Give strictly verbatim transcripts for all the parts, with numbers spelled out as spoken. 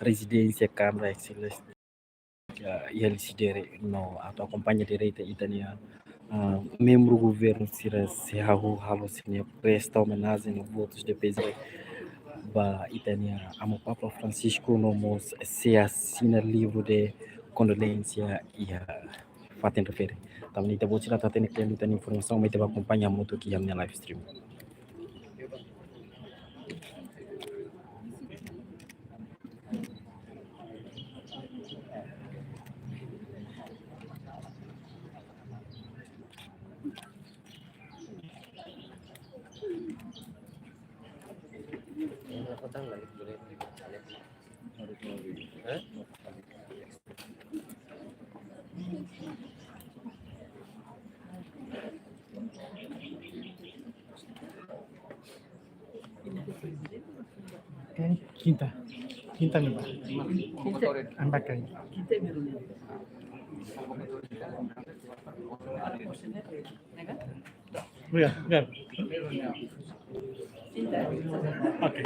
Rezidénsia Kámara Exelénsia, ah, iha Lecidere no atu akompaña direta ita-nia, ah, membru governu sira sei hahú halo sira-nia presta omenajen no votus de paz ba ita-nia Amu Papa Francisco no mós sei asina livru de kondolénsia iha fatin refere. Tanba ne'e ita-boot sira atu hatene kleur ita-nia informasaun, mai ita bá akompaña hamutuk iha ami-nia live stream. Oke, kinta. Kinta nih, Pak. Kinta. Ambak kai. Kinta. Iya, iya. Oke.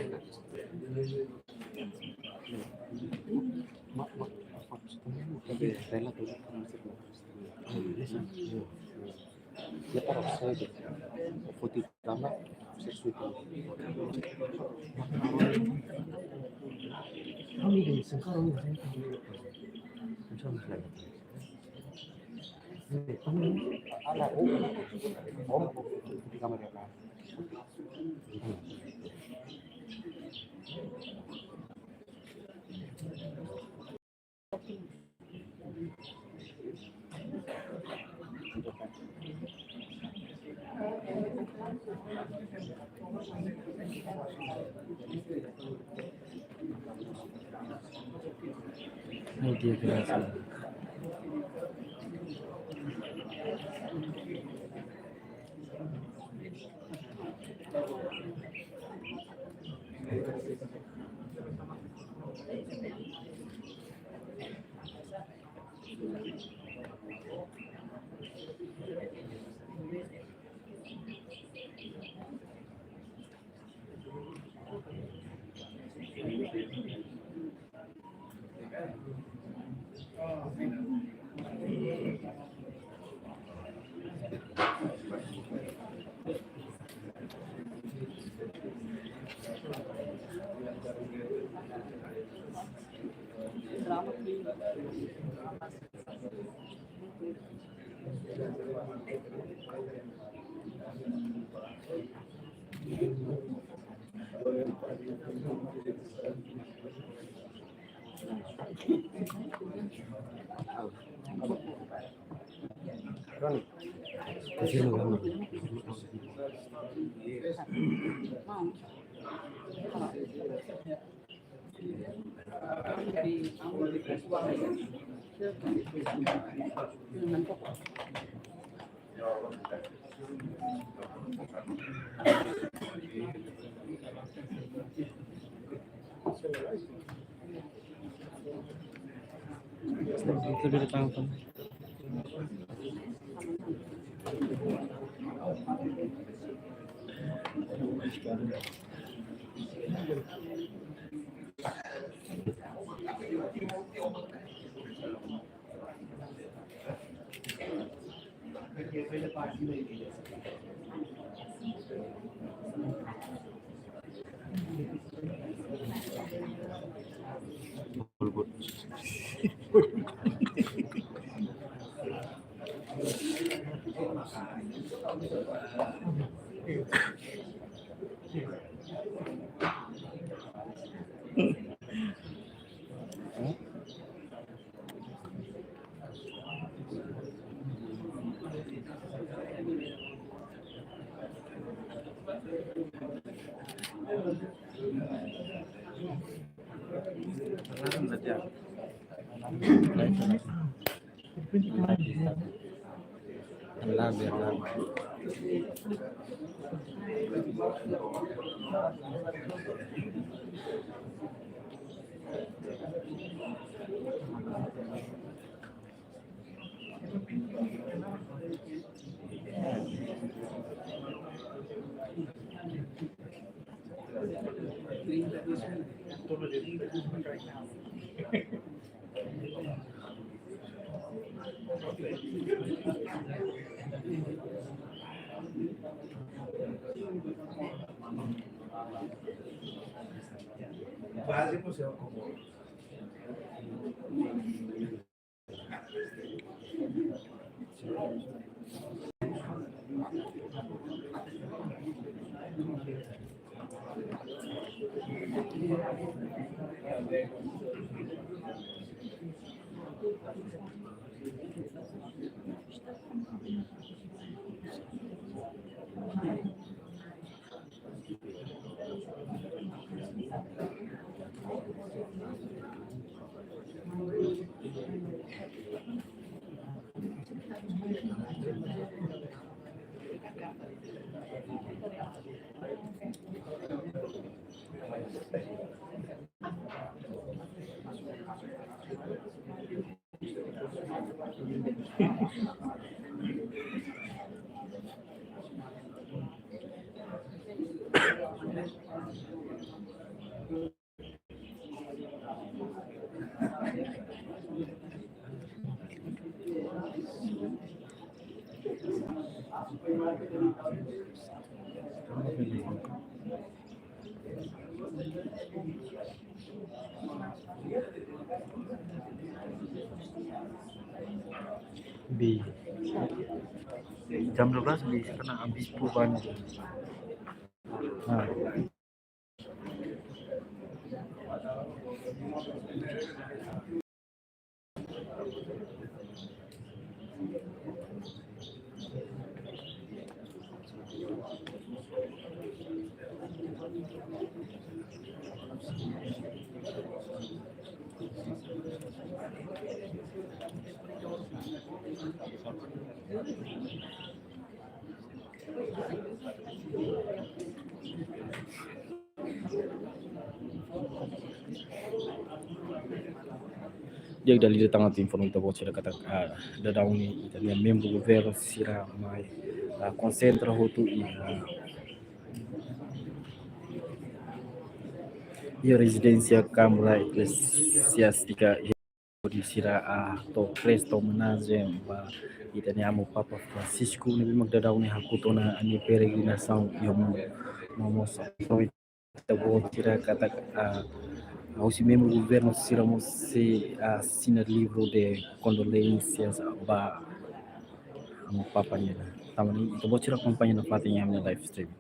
Bi. Jam dua belas bi, karena habis pulpen. Nah. Di'ak, dala ida tan atu informa ita-boot sira katak, ah, daudaun ne'e ita-nia membru governu sira mai, ah, konsentra hotu iha, ah, iha rezidénsia Kámara Eklesiástika iha hodi sira, ah, to'o presta omenajen ba ita-nia Amu Papa Francisco ne'ebé mak daudaun ne'e hakmatek ona nia peregrinasaun iha mundu. No mós ita-boot sira katak, ah, husi membru governu sira mós sei, ah, asina livru de kondolénsias ba Amu Papa nian. Tanba ne'e ita-boot sira akompaña nafatin iha ami-nia live stream.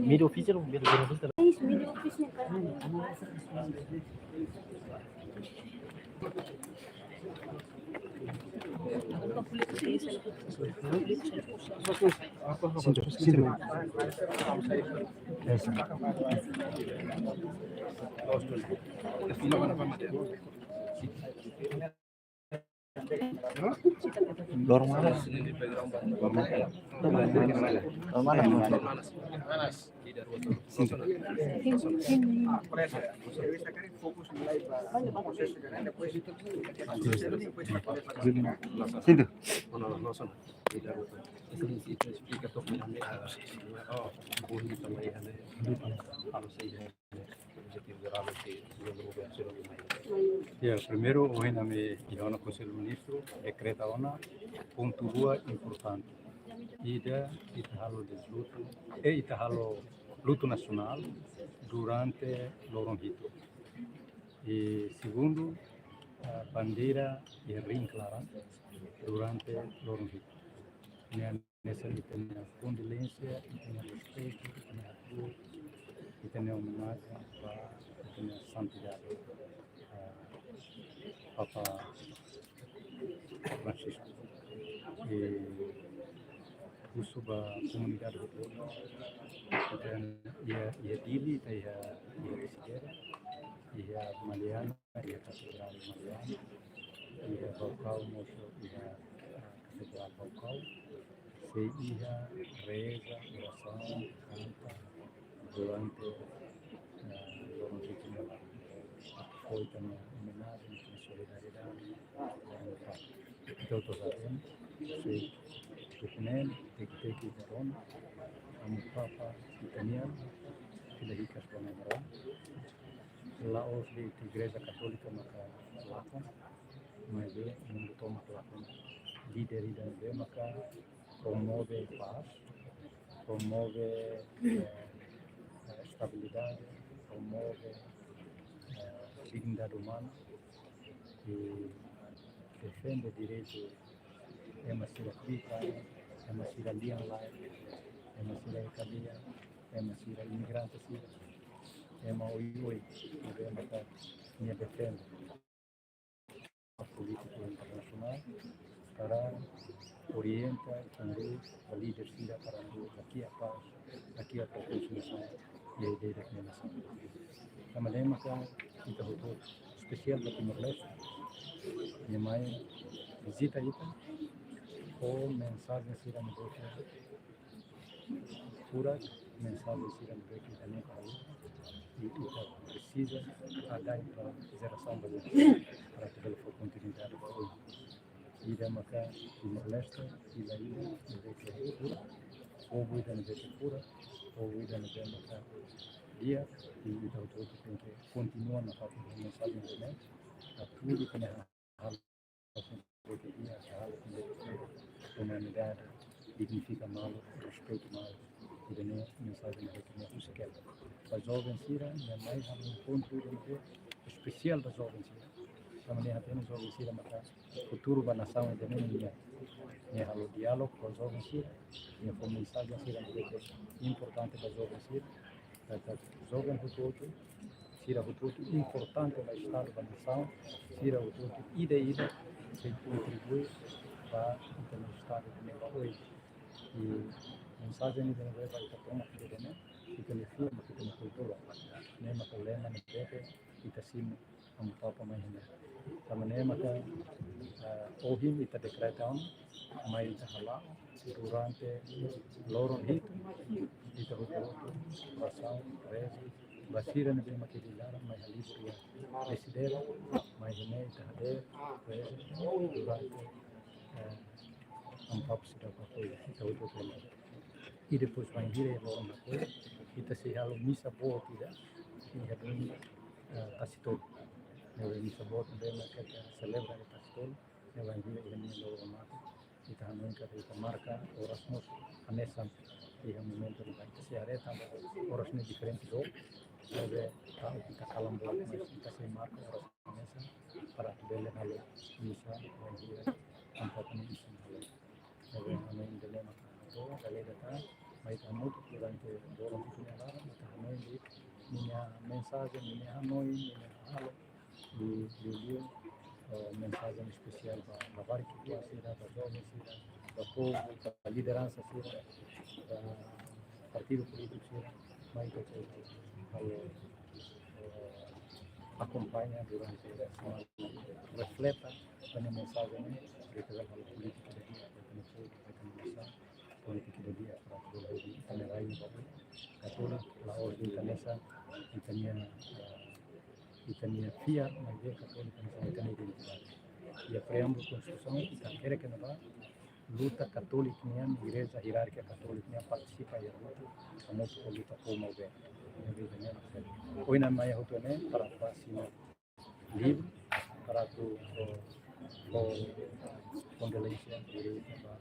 Mídia ofisiál, mídia ofisiál. Loron Manas. Loron Manas. Sintu. Ya, primeiru, ohin ami iha ona Konsellu Ministru dekreta ona pontu rua importante. Ida, ita halo deslutu, eh, ita halo lutu nasionál durante loron hitu. I segundu, ah, bandeira iha ring klaran durante loron hitu. Ne'e hanesan ita-nia kondolénsia, ita-nia respeitu, ita-nia apoiu, ita-nia omenajen ba ita-nia santidade, ah, Papa Francisco. I husu ba komunidade hotu-hotu, ita iha, iha Dili, ita iha, iha Desidera, iha Maliana, iha Katedrál Maliana, iha Baucau mós, iha, ah, Katedrál Baucau. Sei iha reza, orasaun, kanta durante, ah, loron hitu ne'e. Fó ita-nia omenajen, ita-nia solidariedade, ah, ita hotu hatene, sei tuku neen, teki-teki ita rona, Amu Papa ita-nian fila hikas ba Amu Maromak. La'ós de'it Igreja Katólika maka lakon, maibé mundu tomak lakon. Líder ida ne'ebé maka promove pás, promove, eh, estabilidade, promove, eh, dignidade umana i defende direitu ema sira kritika, ema sira lian-laek, ema sira iha kadeia, ema sira imigrante sira, ema oioin, ne'ebé maka nia defende polítiku internasionál para orienta i kondús ba líder sira para atu hakiak pás, hakiak rekonsilíasaun iha ita-nia nasaun. Tanba ne'e maka ita hotu-hotu, espesiál ba Timor-Leste, nia mai vizita ita, ho mensajen sira ne'ebé furak, mensajen sira ne'ebé ita nunka haluha, i ita presiza hada'et ba jerasaun ba jerasaun, para atu bele fó kontinuidade ba oin. Ida maka Timor-Leste, ida, ida ne'ebé furak, povu ida ne'ebé furak, povu ida ne'ebé maka di'ak, i ita hotu-hotu tenke kontinua nafatin mensajen ne'e, atu ita-nia halo humanidade, dignifika malu, respeitu malu. Ida-ne'e mensajen ne'ebé ita husu kela ba joven sira, nia mai halo pontu ida ne'ebé espesiál ba joven sira. Tanba nia hatene joven sira maka futuru ba nasaun ida-ne'e nian. Nia halo diálogu ho joven sira, nia fó mensajen sira ne'ebé importante ba joven sira. Katak joven hotu-hotu, sira hotu-hotu importante ba estadu, ba nasaun, sira hotu-hotu ida-ida sei kontribui ba ita-nia estadu ida-ne'e ba oin. I mensajen ida ne'ebé ba ita tomak ida-ne'e, ita-nia firma, ita-nia kultura. Ne'e maka lema ne'ebé ita simu Amu Papa mai iha ne'e. Tanba ne'e maka, eh, ohin ita dekreta ona, mai ita hala'o durante loron hitu, ita hotu-hotu orasaun, reza, ba sira ne'ebé mak iha laran, mai halibur iha Desidera, mai iha ne'e ita hadeer, reza, durante, eh, Amu Papa seidauk hakoi, ita hotu-hotu. I depois bainhira iha loron hakoi, ita sei halo misa boot ida iha duni, eh, Tasitolu. Ne'ebé misa boot ne'ebé mak ita selebra iha Tasitolu, ne'e bainhira iha ninia loron mate. Ita hanoin katak ita marka oras mós hanesan, iha momentu ne'ebá ita sei haree tanba oras ne'e diferente loos, maibé ita, ita kalan boot, mas ita sei marka oras hanesan para atu bele halo misa bainhira Amu Papa nia misa halo. Ne'ebé hanoin ida-ne'e maka ha'u hato'o, dala ida tan, mai ita hamutuk durante loron hitu nia laran, ita hanoin de'it ninia mensajen, ninia hanoin, ninia hahalok, liuliu, eh, mensajen espesiál ba, ba labarik uitoan sira, ba joven sira, ba povu, ba lideransa sira, ba partidu polítiku sira, mai ita halo, eh, akompaña durante semana, refleta ita-nia mensajen ne'e, refleta polítika ida-ne'e, refleta polítika ida-ne'e, para atu hodi ita-nia rai ne'e ba Katólika, la'ós ita-nia, ita-nia, eh, ita-nia fiar, maibé Katólika hanesan ita-nia identidade. Iha preâmbulu Konstituisaun, ita hakerek iha ne'ebá, luta Katólika nian, igreja hierárkika Katólika nian partisipa iha luta, hamutuk ho luta povu maubé. Ohin mai hotu ne'e para atu asina livru, para atu ho, ho kondolénsia direta ba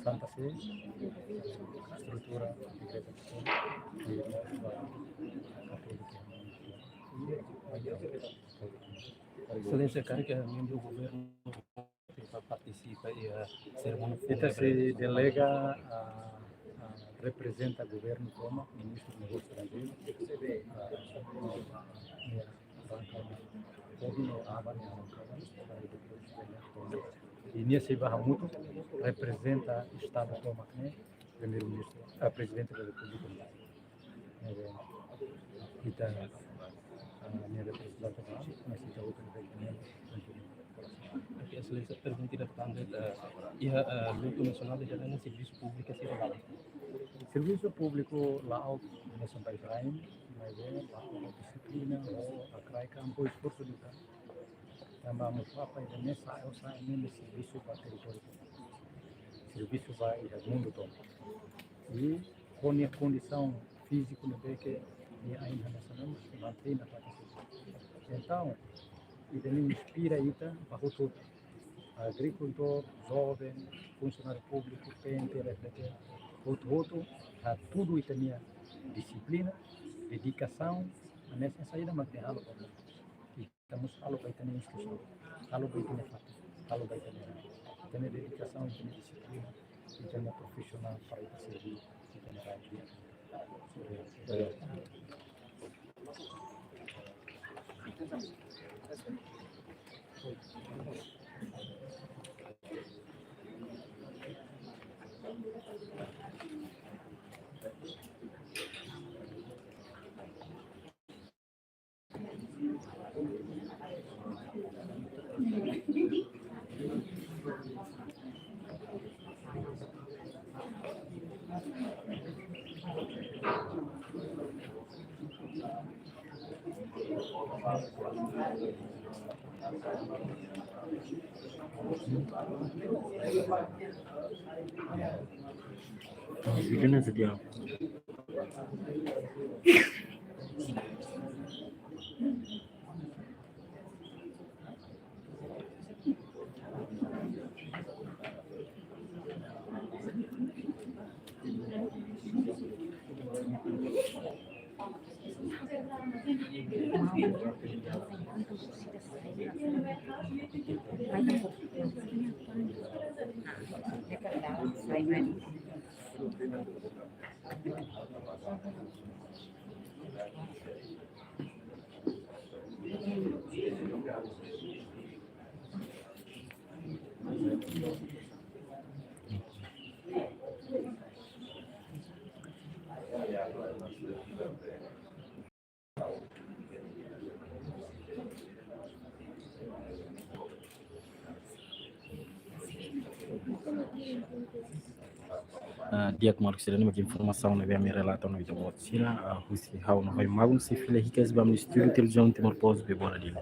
Santa Sé, estrutura Igreja Katólika, i mós ba Katólika. Exelénsia, karik membru governu partisipa iha serimónia fúnebre. Ita sei delega, ah, ah, reprezenta governu tomak, Ministru Negósiu Estranjeirus, ah, iha rangka, koordina aban iha rangka, ah, i nia sei bá hamutuk, reprezenta Estadu tomak ne'e, Primeiru-Ministru, ah, Prezidente da Repúblika. Eh, ita, ah, nia reprezentante ba, mas ita hotu ne'e. Oke, Exelénsia, pergunta ida tan de'it, eh, iha, eh, lutu nasionál ida-ne'e servisu públiku sira la'o? Servisu públiku la'o hanesan baibain, maibé la'o dixiplina, la'o atrai kampu esforsu ida. Tanba Amu Papa ida-ne'e sa'e, sa'e ne'e servisu ba territóriu, servisu ba iha mundu tomak. I ho nia kondisaun fíziku ne'ebé ke nia ain hanesan ne'e, mantein nafatin. Entaun, ida-ne'e inspira ita ba hotu-hotu. Agrikultór, joven, funsionáriu públiku, P N T, L F D T, hotu-hotu, hatudu ita-nia dixiplina, dedikasaun, hanesan saida mak ita halo ba mundu. Ita mós halo ba ita-nia instituisaun, halo ba ita-nia fatin, halo ba ita-nia rai. Ita-nia dedikasaun, ita-nia dixiplina, ita-nia profisionál para ita serví ita-nia rai di'ak. Ah, di'ak maluk sira, ne'e mak informasaun ne'ebé ami relata ona ba ita-boot sira, ah, husi ha'u Novae Magun, sei fila hikas ba ami-nia estúdiu Televizaun Timor Post, Bebora Dili.